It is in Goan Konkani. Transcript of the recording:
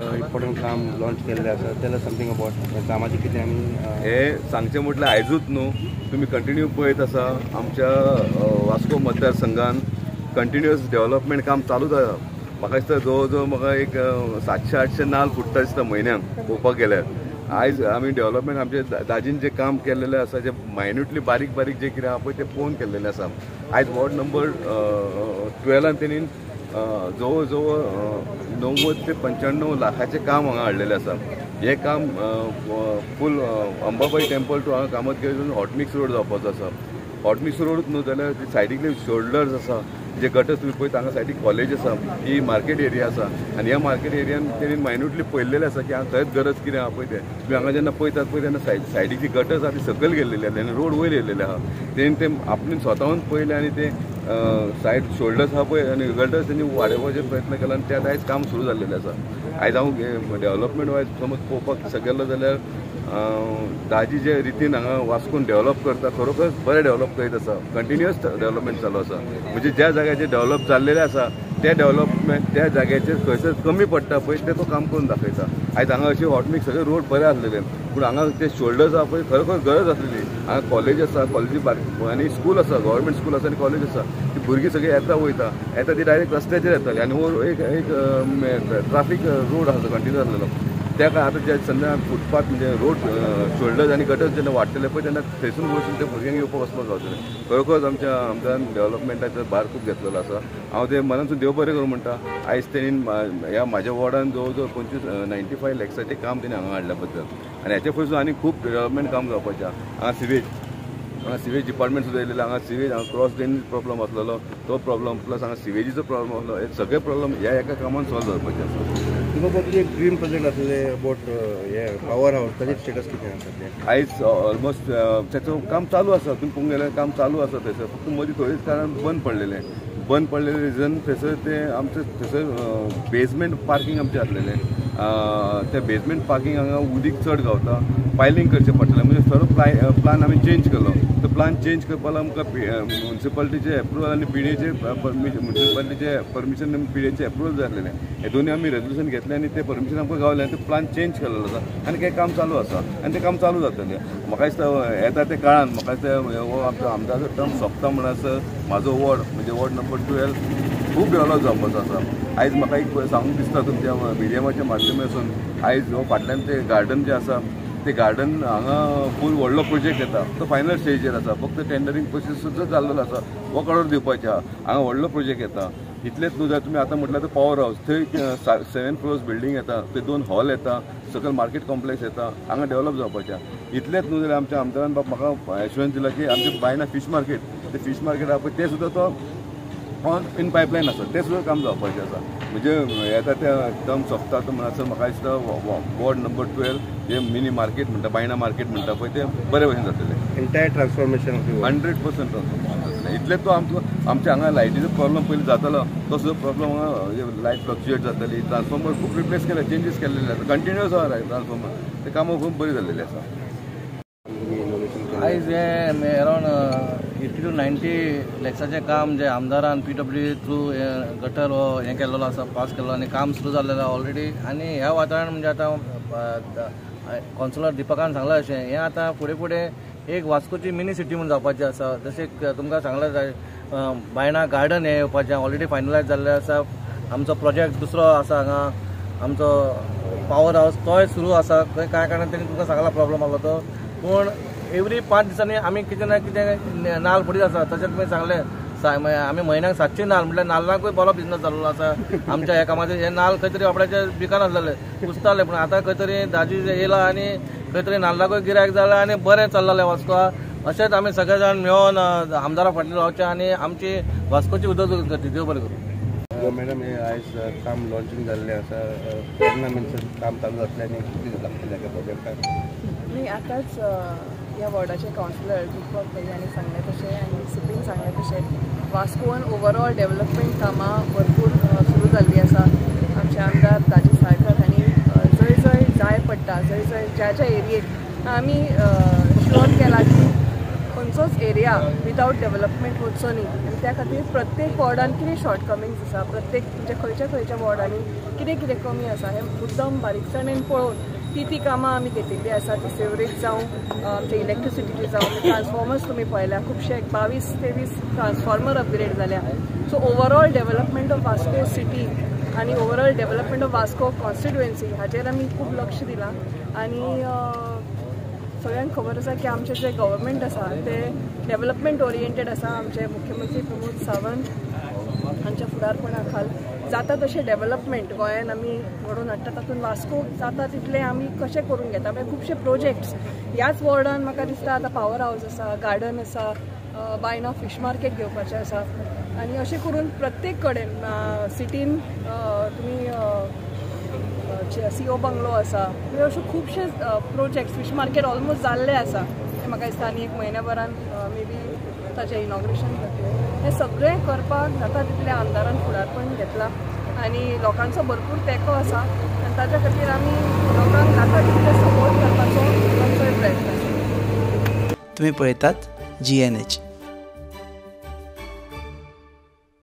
इम्पॉर्टंट काम लॉन्च केल्लें आसा, टेल अस समथींग अबाउट कामाचें कितें. आनी हे सांगचें म्हटल्यार आयजूच न्हू, तुमी कंटिन्यू पळयत आसा आमच्या वास्को मतदारसंघान कंटिन्युअस डेव्हलपमेंट काम चालूच आसा. म्हाका दिसता जवळ जवळ म्हाका एक 700-800 नाल फुट्टा दिसता म्हयन्याक पळोवपाक गेल्यार. आयज आमी डेव्हलपमेंट आमचे दाजीन जें काम केल्लेलें आसा, जें मायन्युटली बारीक बारीक जें कितें आहा पळय तें पळोवन केल्लेलें आसा. आयज वॉर्ड नंबर 12 तेणीन जवळ जवळ 90 ते 95 लाखाचें काम हांगा हाडलेलें आसा. हें काम फूल अंबाबाई टेम्पल टू हांगा कामत घेवन हॉटमिक्स रोड जावपाचो आसा. हॉटमिक्स रोडूच न्हू जाल्यार सायडीकले शोल्डर्स आसा, जे गटर्स तुमी पळयता हांगा सायडीक कॉलेज आसा, ही मार्केट एरिया आसा आनी ह्या मार्केट एरियान तेणी मायन्युटली पळयल्लेलें आसा की हांगा खंयच गरज कितें आहा पळय तें. तुमी हांगा जेन्ना पळयतात पळय तेन्ना सायडीची गटर्स आहा ती सकयल गेल्लेली आहा आनी रोड वयर येयल्लेले आहा. तेणी ते आपणे स्वताहून पळयलें आनी ते सायड शोल्डर्स आहा पळय आनी गटर्स तेणी वाडोवपाचो प्रयत्न केला आनी ते आयज काम सुरू जाल्लेलें आसा. आयज हांव डेव्हलपमेंट वायज समज पळोवपाक गेलो जाल्यार दाजी जे रितीन हांगा वास्कोन डेव्हलप करता, खरोखर बरें डेव्हलप करीत आसा. कंटिन्युअस डेव्हलपमेंट चालू आसा. म्हणजे ज्या जाग्याचेर डेव्हलप जाल्लेलें आसा त्या डेव्हलपमेंट त्या जाग्याचेर खंयसर कमी पडटा पळय तें तो काम करून दाखयता. आयज हांगा अशी हॉटमिक्स सगळे रोड बरे आसलेले, पूण हांगा ते शोल्डर्स आहा पळय खरोखर गरज आसलेली. हांगा कॉलेज आसा, कॉलेजी बारीक आनी स्कूल आसा, गव्हर्मेंट स्कूल आसा आनी कॉलेज आसा. ती भुरगीं सगळीं येता वयता येता ती डायरेक्ट रस्त्याचेर येताली आनी हो एक ट्राफीक रोड आसा कंटिन्यू आसलेलो. त्या आतां जे सध्या फुटपाथ म्हणजे रोड शोल्डर्स आनी गटर्स जेन्ना वाडटले पळय तेन्ना थंयसून वचून ते भुरग्यांक येवपाक वचपाक गावतलें. खरोखर आमच्या आमदारान डेव्हलपमेंटाचो भार खूब घेतलेलो आसा. हांव ते मनानसून देव बरें करूं म्हणटा. आयज तेणीन ह्या म्हाज्या वॉर्डान जवळ जवळ 25-95 लॅक्साचें काम तेणी हांगा हाडल्या बद्दल आनी हेच्या फुडें आनी खूब डेव्हलपमेंट काम जावपाचें आहा. हांगा सिवेज, हांगा सिवेज डिपार्टमेंट सुद्दां येयलेलें. हांगा सिवेज, हांगा क्रॉस ड्रेनेज प्रॉब्लम आसलेलो तो प्रॉब्लम, प्लस हांगा सिवेजीचो प्रॉब्लम आसलो. हे सगळे प्रॉब्लम ह्या एका कामान सॉल्व जावपाचे आसा. तुमकां तुजें एक ड्रीम प्रोजेक्ट आसलें अबाउट हे पावर हावस, ताजें स्टेटस कितें आसा तें? आयज ऑलमोस्ट ताचो काम चालू आसा. तुमी पळोवंक गेल्यार काम चालू आसा थंयसर, फक्त मदीं थोडेच कारण बंद पडलेलें. बंद पडलेलें रिजन थंयसर तें आमचें थंयसर बेजमेंट पार्कींग आमचें आसलेलें. त्या बेजमेंट पार्कींग हांगा उदीक चड गावता, पायलींग करचें पडटलें. म्हणजे थोडो प्लान आमी चेंज केलो. तो प्लान चेंज करपाक आमकां म्युनिसिपालिटीचें एप्रुवल आनी पी डी एचें म्युनिसिपालिटीचें परमिशन आनी पी डी एचें एप्रुवल जाय आसलेलें. हे दोनूय आमी रेजोल्युशन घेतलें आनी तें परमिशन आमकां गावलें आनी तें प्लान चेंज केल्लो आसा आनी तें काम चालू आसा आनी तें काम चालू जातलें. म्हाका दिसता येता त्या काळान म्हाका दिसता हो आमचो आमदाराचो टर्म सोंपता म्हणसर म्हाजो वॉर्ड म्हणजे वॉर्ड नंबर 12 खूब डेव्हलप जावपाचो आसा. आयज म्हाका एक सांगूंक दिसता तुमच्या मिडियमाच्या माध्यमासून, आयज हो फाटल्यान तें गार्डन जें आसा ते गार्डन हांगा फूल व्हडलो प्रोजेक्ट येता, तो फायनल स्टेजीर आसा. फक्त टेंडरींग प्रोसेस सुद्दां जाल्लो आसा, हो ऑर्डर दिवपाचें आहा. हांगा व्हडलो प्रोजेक्ट येता. इतलेंच न्हू जाल्यार तुमी आतां म्हटल्यार पावर हावस, थंय 7 फ्लोर्स बिल्डींग येता, थंय 2 हॉल येता, सकयल मार्केट कॉम्प्लेक्स येता, हांगा डेव्हलप जावपाचें आहा. इतलेंच न्हू जाल्यार आमच्या आमदारान बाब म्हाका एश्युरन्स दिला की आमचे बायना फीश मार्केट, ते फीश मार्केट आहा पळय तें सुद्दां तो ऑन इन पायपलायन आसा, तें सुद्दां काम जावपाचें आसा. म्हणजे येता त्या टर्म सोंपता तो म्हणसर म्हाका दिसता वॉर्ड नंबर 12 जे मिनी मार्केट म्हणटा, बायना मार्केट म्हणटा पळय तें बरे भशेन जातलें. Entire transformation 100% transformation जातलें. इतलें तो आमचो आमच्या हांगा लायटीचो प्रॉब्लम पयलीं जातालो तो सुद्दां प्रॉब्लम हांगा लायट फ्लक्च्युएट जाताली. ट्रान्सफॉर्मर खूब रिप्लेस केले, चेंजीस केल्लेले आसा, कंटिन्युअस आहा ट्रान्सफॉर्मर. ते कामां खूब बरीं जाल्लेलीं आसा. आयज हें अरावंड 80 to 90 लॅक्साचें काम जें आमदारान पी डब्ल्यू थ्रू हें गटर हो हें केल्लो आसा, पास केल्लो आनी काम सुरू जाल्लें आसा ऑलरेडी. आनी ह्या वाठारान म्हणजे आतां कावन्सिलर दिपकान सांगलां अशें हें आतां फुडें फुडें एक वास्कोची मिनी सिटी म्हूण जावपाची आसा. जशें तुमकां सांगलां बायणा गार्डन हें येवपाचें ऑलरेडी फायनलायज जाल्लें आसा. आमचो प्रोजेक्ट दुसरो आसा हांगा आमचो पावर हावस तोय सुरू आसा. खंय कांय कारणान तेणी तुमकां सांगला प्रॉब्लम आसलो तो, पूण एवरी 5 दिसांनी आमी कितें ना कितें नाल फुडीत आसा. तशेंच तुमी सांगलें आमी म्हयन्याक 700 नाल म्हटल्यार नाल्लाकूय बरो बिजनस जाल्लो आसा आमच्या ह्या कामाचेर. हे नाल खंय तरी बाबड्याचे बिकान आसलेले कुसताले, पूण आतां खंय तरी दाजी येयला आनी खंय तरी नाल्लाकूय गिरायक जालां आनी बरें चल्लेलें वास्को. अशेंच आमी सगळे जाण मेळोन आमदारा फाटल्यान रावचें आनी आमची वास्कोची उदरगत करची. देव बरें करूं. मॅडम, हे आयज काम लॉन्चिंग जाल्लें आसा, केन्ना म्हणसर काम चालू जातलें आनी कितें लागतलें ह्या प्रोजेक्टाक? न्ही, आतांच ह्या वॉर्डाचे कावन्सिलर दीपक भैयानी सांगलें तशें आनी सुपीन सांगलें तशें वास्कोन ओवरऑल डेव्हलपमेंट कामां भरपूर सुरू जाल्लीं आसा. आमचे आमदार दाजी साळकर हांणी जंय जंय जाय पडटा, जंय जंय ज्या ज्या एरियेक आमी शुअर केला की खंयचो खंयचोच एरिया विदावट डेव्हलपमेंट वचचो न्ही आनी त्या खातीर प्रत्येक वॉर्डान कितें शॉर्टकमिंग्स आसा, प्रत्येक म्हणजे खंयच्या खंयच्या वॉर्डांनी कितें कितें कमी आसा हें मुद्दम बारीकसाणेन पळोवन ती ती कामां आमी घेतिल्ली आसा. ती सिवरेज जावं, आमचे इलेक्ट्रिसिटीची जावं, ट्रान्सफॉर्मर्स तुमी पळयल्या खुबशे 22-23 ट्रान्सफॉर्मर अपग्रेड जाल्या. So overall development of Vasco city आनी overall development of Vasco constituency हाचेर आमी खूब लक्ष दिलां. आनी सगळ्यांक खबर आसा की आमचें जें गव्हर्मेंट आसा तें डेव्हलपमेंट ओरिएंटेड आसा. आमचे मुख्यमंत्री प्रमोद सावंत हांच्या फुडारपणा खाल जाता तशें डेव्हलपमेंट गोंयान आमी घडोवन हाडटा. तातूंत वास्को जाता तितलें आमी कशें करून घेता. म्हणजे खुबशे प्रोजेक्ट्स ह्याच वॉर्डान म्हाका दिसता आतां पावर हावज आसा, गार्डन आसा, बायना फिश मार्केट घेवपाचें आसा आनी अशें करून प्रत्येक कडेन सिटीन तुमी सीओ बंगलो आसा, म्हणजे अशे खुबशे प्रोजेक्ट्स फिश मार्केट ऑलमोस्ट जाल्ले आसा. ते म्हाका दिसता आनी एक म्हयन्या भरान मे बी ताचें इनॉग्रेशन जातलें. हें सगळें करपाक जाता तितलें आमदारान फुडारपण घेतलां आनी लोकांचो भरपूर तेंको आसा आनी ताच्या खातीर आमी लोकांक जाता तितलें सपोर्ट करपाचो आमचोय प्रयत्न आसा. तुमी पळयतात GNH.